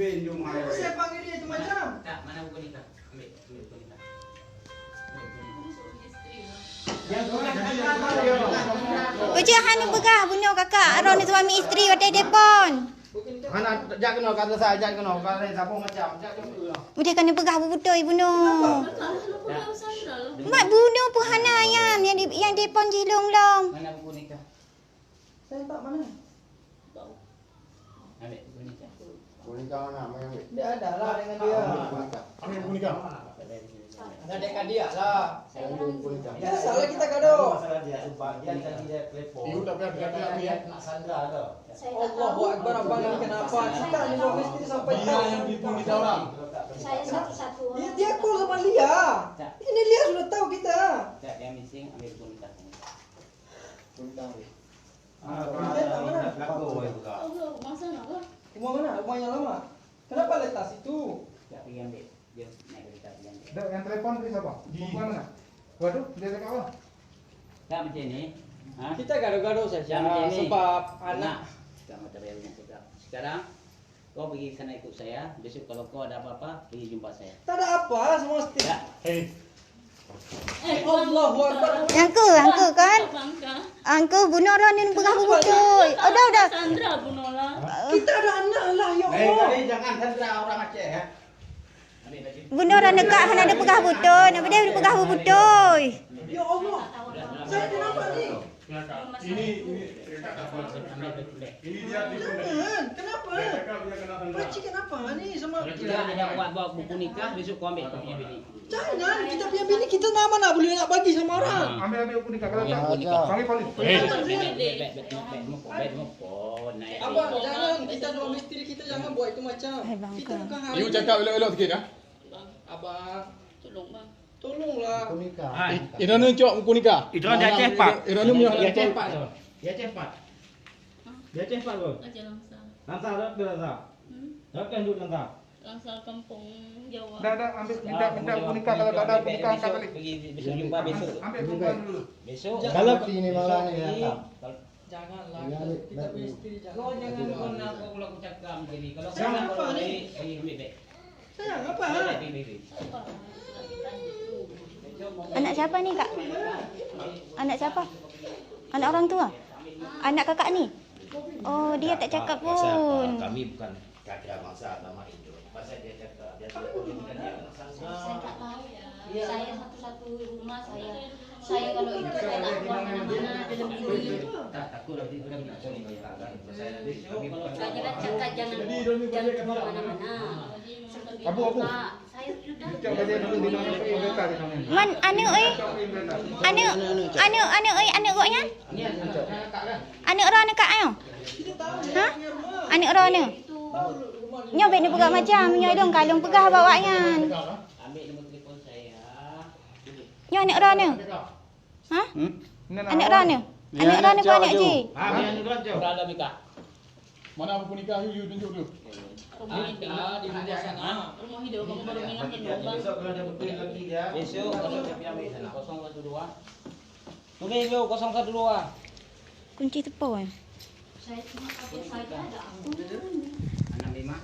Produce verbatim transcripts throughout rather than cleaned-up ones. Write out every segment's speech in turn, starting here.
Saya panggil dia itu macam. Tak, mana buku nikah? Ambil, ambil buku nikah. Ambil buku nikah. Peue hana peugah bunoe kakak, aroe suami istri watèe telepon. Hana, jak keunoe, ka selesai, jak keunoe, ka selesai, saboh macam, jak keunoe. Udeh ka neupeugah beutôi bunoe. Mak bunoe peue hana nyan, nyang di, nyang telepon jih lom-lom. Mana buku nikah? Saya tak mana? Ambil buku nikah. Buku nikah mana? Mana ambil? Dia ada lah dengan dia. Ambil buku nikah. Ambil buku nikah. Ada dekat dia lah. Saya ambil buku nikah. Biasalah kita gaduh. Masalah dia, sebab dia tadi dia telepon. Dia kata dia nak Sandra tu. Allahu Akbar, abang ni kenapa? Kita ni suami istri sampai tahu. Dia yang tipu kita orang. Saya satu-satu. Dia, dia call sama Lia. Ini Lia sudah tahu kita. Tak, dia missing, ambil buku nikah. Buku nikah ambil. Ah, dia tak mana? Belakang. Rumah mana? Rumah yang lama. Kenapa letak situ? Tak, pergi ambil. Jom, naik kereta, pergi ambil. Dok, yang telepon tadi siapa? Perempuan mana? Waduh, dia dekat mana? Tak macam ni. Ha? Kita gaduh-gaduh saja. Tak macam ni. Sebab anak. Nak. Tak macam ni, cakap. Sekarang, kau pergi sana ikut saya. Besok kalau kau ada apa-apa, pergi jumpa saya. Tak ada apa, semua setia. Ya. Hei. Eh, Allahu Akbar. Nyang keu, nyang keu kan? Nyang keu bunoe droeneuh peugah beutôi. Udah, udah. Sandra bunoe lah. Kita ada anak lah, ya Allah. Eh, tadi jangan Sandra orang Aceh, ya. Bunoe droeneuh kak hana neupeugah beutôi, na beudeh neupeugah beutôi. Ya Allah. Saya kenapa ni? Ini, ini, ini dia tipu. Jangan, kenapa? Pakcik kenapa ni sama? Kalau tidak ada buat, buat buku nikah, besok kau ambil kau punya bini. Jangan, kita punya bini, kita nama nak boleh nak bagi sama orang. Ambil, ambil buku nikah. Kalau tak, panggil polis. Abang, jangan, kita suami istri kita jangan buat itu macam. Hai, bang, kita bukan hari. You cakap elok-elok sikit, ya. Abang, tolong, bang. Tolonglah. Buku nikah. Hai. Ira ni cok buku nikah. Ira ni Aceh pat. Ira ni punya Aceh pat tu. Dia Aceh pat. Dia Aceh pat tu. Aceh Langsa. Langsa, dah ke Langsa? Hmm? Dah ke duduk Langsa? Langsa kampung Jawa. Dah, dah, ambil, minta, minta buku nikah. Kalau tak ada buku nikah, angkat balik. Pergi, besok jumpa besok. Ambil perempuan dulu. Besok. Kalau ini malah ni, ya, tak? Janganlah, kita punya istri, jangan. Kau jangan pernah kau ulang cakap macam ni. Kalau kau nak apa ni? Pergi ambil beg. Sayang, apa, ha? Anak siapa ni, Kak? Anak siapa? Anak orang tua? Anak kakak ni? Oh, dia tak cakap pun. Kami bukan kakak bangsa nama Indo. Pasal dia cakap, dia tak tahu. Saya tak tahu. Saya satu-satu rumah saya. Saya kalau itu saya tak keluar mana-mana dalam ini. Saya jelas cakap jangan, jangan keluar mana-mana. Sampai Abu, Abu. Saya sudah. Man, aneuk, eh? Aneuk, aneuk, aneuk, aneuk, eh, aneuk gobnyan? Aneuk droeneuh kak nyoe? Ha? Aneuk droeneuh? Nyoe bèk neupeugah macam, nyoe dong ka lôn peugah bak awaknyan. Nyoe aneuk droeneuh? Ha? Hmm? Aneuk droeneuh? Aneuk droeneuh pun aneuk jih? Ha, aneuk droeneuh. Mana buku nikah you, you tunjuk tu. Ada di rumah sana. Rumah hidup, kamu baru ingat kan, Bang? Besok kalau ada betul lagi dia. Besok, besok kami ambil sana. Kosong satu dua. Tulis dulu, kosong satu dua. Kunci telepon. Saya cuma pakai saya ada. Enam lima.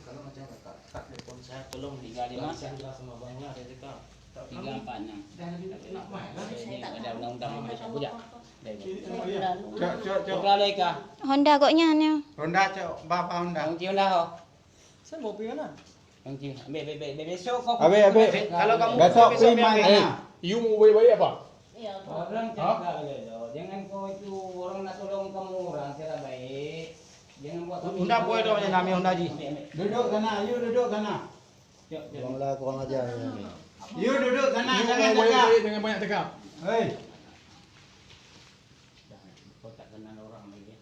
Kalau macam tak, tak telepon saya, tolong tiga lima. Saya sama abang lah, dia cakap. Tiga empat enam. Ini ada undang-undang yang besar bujak. Cok, cok, cok. Honda gobnyan nyoe. Honda, cok. Bah, bah Honda. Kunci Honda ho. Saya mau pergi mana? Kunci. Ambil, ambil, ambil, ambil. Besok kau Ambil, ambil. Kalau kamu Besok besok pergi ambil. Mana? Eh, you mau baik-baik apa? Iya. Orang cakap je, jangan kau itu orang nak tolong kamu, orang cara baik. Jangan buat Honda boy tu, yang namanya Honda Ji. Ambil, ambil. Duduk sana, you duduk sana. Cok, cok. Kurang lah, kurang ajar. You duduk sana, you jangan cakap. Jangan banyak cakap. Hei. Kau tak kenal orang lagi.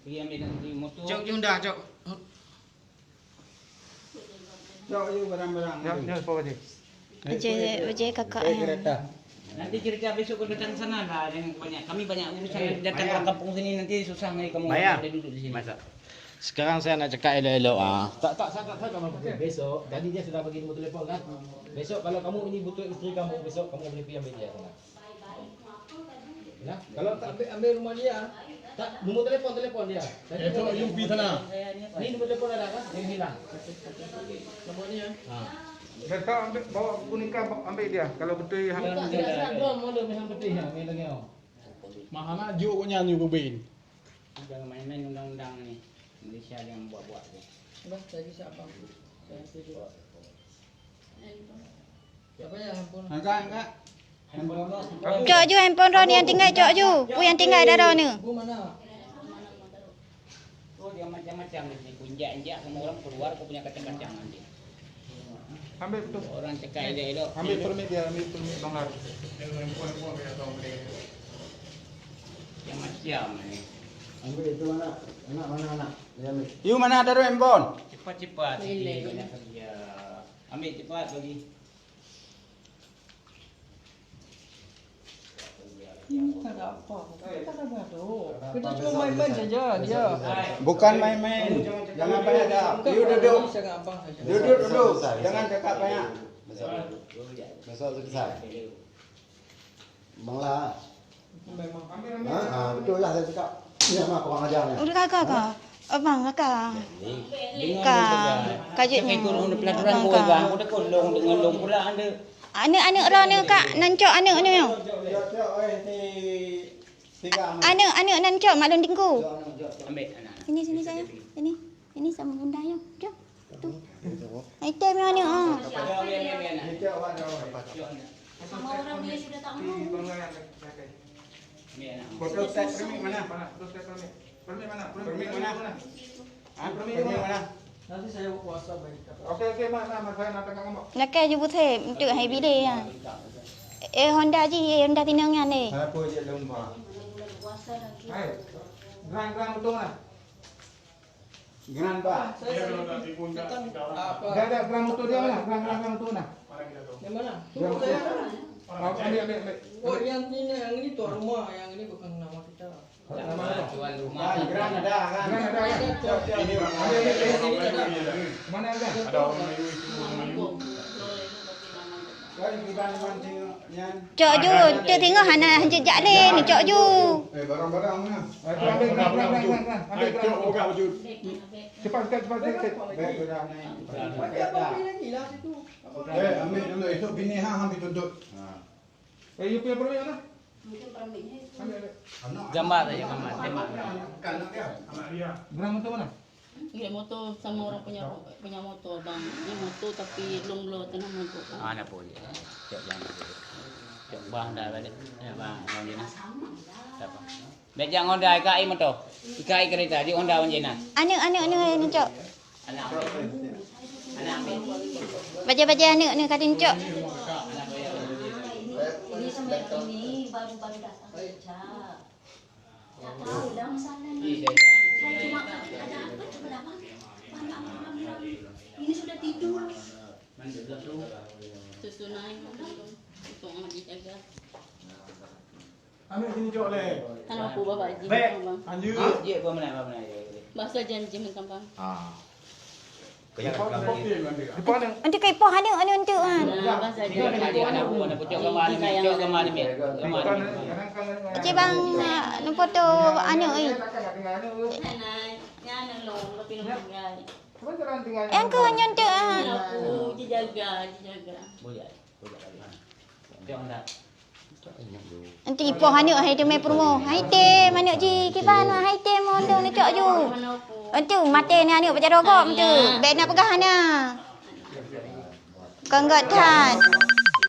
Pergi ambil nanti motor. Cok, you dah, cok. Cok, you barang-barang. Ya, ya, Pak Haji. Oje, oje kakak. Nanti cerita besok kau datang sana lah, jangan banyak. Kami banyak urusan datang orang kampung sini, nanti susah lagi kamu ada duduk di sini. Sekarang saya nak cakap elok-elok ah. Tak, tak, saya tak, saya tak mampu. Besok, tadi dia sudah bagi nombor telepon kan. Besok kalau kamu ini betul isteri kamu, besok kamu boleh pergi ambil dia sana. Nah, kalau tak ambil, ambil rumah dia, Tak, nombor telepon, telepon dia. Esok you pi sana. Ni nombor telepon ada kan? Yang hilang. Nombor ni ya. Ha. Besok ambil, bawa buku nikah, ba-, ambil dia. Kalau betul ya. Tidak, tidak, tidak, belum, belum, yang betul ya, yang lagi, oh. Mahana juk nyan you bubin. Jangan main-main undang-undang ni. Malaysia jangan buat-buat tu. Bah, tadi siapa? Saya setuju. Angkat, angkat. Handphone. Cok ju handphone droeneuh nyang tinggai, cok ju. Peue nyang tinggai daroe neuh. Bu mana? Oh, dia macam-macam di sini. Injak-injak semua orang keluar, aku punya kacang-kacang nanti. Ambil tu. Orang cakap elok-elok. Ambil permit dia, ambil permit Bang Lar. Yang macam ni. Ambil itu anak. Anak mana anak? Dia ambil. You mana ada handphone? Cepat-cepat. Banyak kerja. Ambil cepat bagi. Ini tak ada apa. Kita tak ada gaduh. Kita cuma main-main saja dia. Bukan main-main. Jangan banyak dah. You duduk. Duduk dulu. Jangan cakap banyak. Besok. Besok selesai. Bang lah. Memang. Ha, ha, betul lah saya cakap. Ni sama kurang ajar ni. Udah kakak kah? Abang kakak. Ka, ka jeuet nyoe. Ikut orang pelaturan. Ka, ka. Bang, udah kau long dengan long pula anda. Aneuk-aneuk droeneuh kak, nan cok aneuk nyoe. Aneuk-aneuk nan cok mak lôn tingku. Ambil anak. Sini, sini sayang. Sini. Sini sama bunda nyoe. Jom. Tu. Item nyoe aneuk ah. Ambil, ambil, ambil anak. Sama orang dia sudah tak mau. Foto set permit mana? Mana? Foto set permit. Permit mana? Permit mana? Ha, permit mana? Nanti saya WhatsApp bagi kata. Okey, okey, mak, mak, mak, saya nak tengok ngomong. Lakèe ju buthai, untuk hai bilé ya. Eh, Honda ji, eh, Honda tinong nyan eh. Apa je lomba? Hai, gerang-gerang betul mana? Gerang, Pak. Saya, saya, kita, apa? Dah, dah, gerang motor dia mana? Gerang, gerang, gerang motor mana? Yang mana? Gerang motor. Oh, ambil, ambil, ambil. Oh, yang ini, yang ini tuan rumah, yang ini bukan nama kita. Nama apa? Tuan rumah. Ah, gerang ada, kan? Gerang ada, kan? Cok, cok. Ambil, ambil, ambil. Sini ada. Mana ada? Ada orang Melayu itu, orang Melayu. Cok ju, tu tengok hana hanjeuet jak lé ni, cok ju. Eh, barang-barang mana? Ah, tu ambil, ambil, ambil, ambil, ambil. Ambil, ambil. Cepat, cepat, cepat, cepat. Baik, sudah naik. Eh, ambil dulu, esok bini hang ambil tuntut. Ha. Eh, you punya permit mana? Mungkin permitnya itu. Ambil, ambil. Gambar saja, gambar. Tembak. Bukan anak dia. Anak dia. Gerang motor mana? Iya, motor sama orang punya, punya motor, bang. Ini motor tapi long blow tengah mogok. Ah, nak boleh. Cok jangan. Cok bang dah balik. Ya, bang, bang Dina. Siapa? Bèk jak ngon Honda, ikai motor. Ikai kereta, di Honda bang Dina. Aneuk, aneuk, aneuk, aneuk, cok. Anak. Anak. Bajèe-bajèe aneuk, aneuk, ka dincok. Ini sama yang ini baru-baru datang kerja. Tak tahu dah masalahnya. Saya cuma kata ada apa coba dah, Bang? Banyak orang bilang, ini sudah tidur. Susunai untuk ngaji jaga. Ambil sini cok leh. Kalau aku bawa izin bek, sama, Bang. Lanjut. Ha? Jek, apa mana, apa mana, ya, ya. Bahasa janji mentang, Bang. Ah. Nanti keu ipoh aneuk, aneuk enteuk kan. Nah, bahasa janji. Anak, anak, anak, cok gambar ni, cok gambar ni, cok gambar ni. Cik bang, nak foto aneuk eh. Sana, ni aneuk long, tapi long tinggal. Yang ke nyentuk ah. Aku dijaga, dijaga. Boleh. Nanti ipoh aneuk hai teumé peurumoh. Hai tem aneuk ji kiban hai tem mondong neucok ju. Entu maté ni aneuk bak jaroe gob entu. Bèk na peugah hana. Kon göt that.